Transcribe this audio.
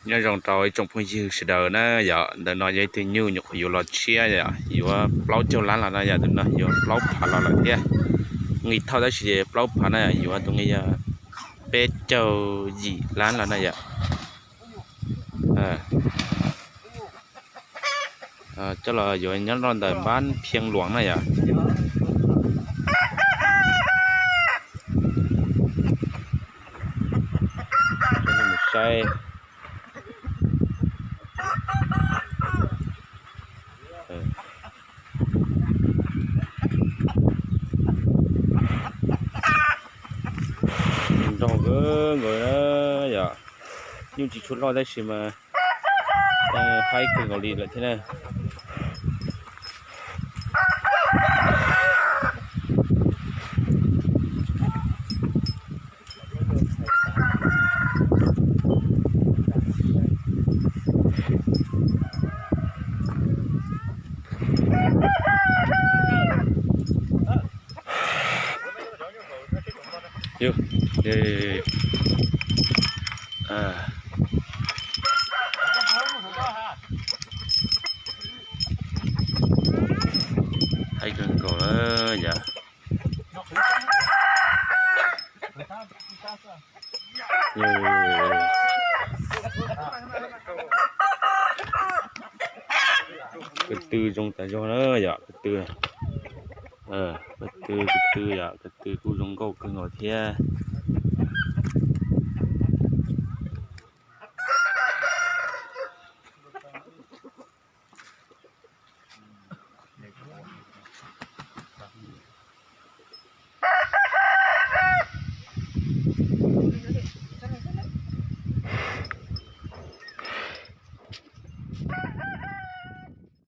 Nyob zoo rau ib tsoom phooj ywg sawv daws na yom, ntawm no yog ib tug nyuj nyuam qhuav yuav los tshiab yom, yuav plaub caug lab los no yom, tus no yuav plaub phav los lawm thiab. Nqi thauj tab sis plaub phav na, yuav tus nqi yog peb caug yim lab los na yom. Coj los yuav nyob rau ntawm npab Phiaj Luam na yom. Saib. Nrog kawg nkaus na yom, nyuj tsis tshua loj tab sis mas haib kawg nkaus li lawm thiab na. Haib kawg nkaus yom. Ko tw zoo tas zog na yom, ko tw, ko tw, ko tw yom, ko tw kuj zoo nkauj kawg nkaus thiab.